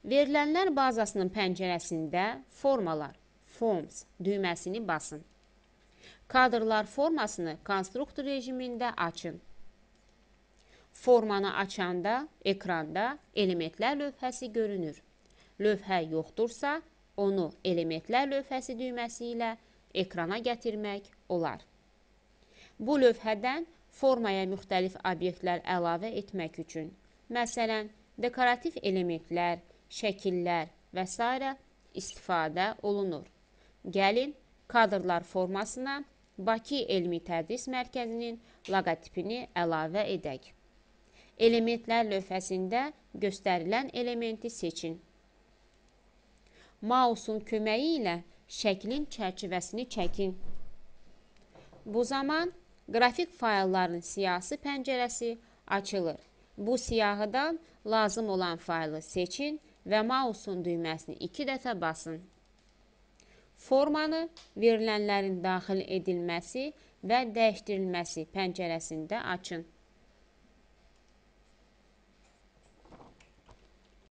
Verilənlər bazasının pəncərəsində Formalar, Forms düyməsini basın. Kadrlar formasını konstruktor rejimində açın. Formanı açanda ekranda elementlər lövhəsi görünür. Lövhə yoxdursa, onu elementlər lövhəsi düyməsi ilə ekrana gətirmək olar. Bu lövhədən formaya müxtəlif obyektlər əlavə etmək üçün, məsələn, dekorativ elementlər, şəkillər və s. istifadə olunur. Gəlin, kadrlar formasına Bakı Elmi Tədris Mərkəzinin loqotipini əlavə edək. Elementlər lövhəsində göstərilən elementi seçin. Mausun köməyi ilə şəklin çərçivəsini çəkin. Bu zaman qrafik faylların siyahısı pəncərəsi açılır. Bu siyahıdan lazım olan faylı seçin və mausun düyməsini 2 dəfə basın. Formanı verilənlərin daxil edilməsi və dəyişdirilməsi pəncərəsində açın.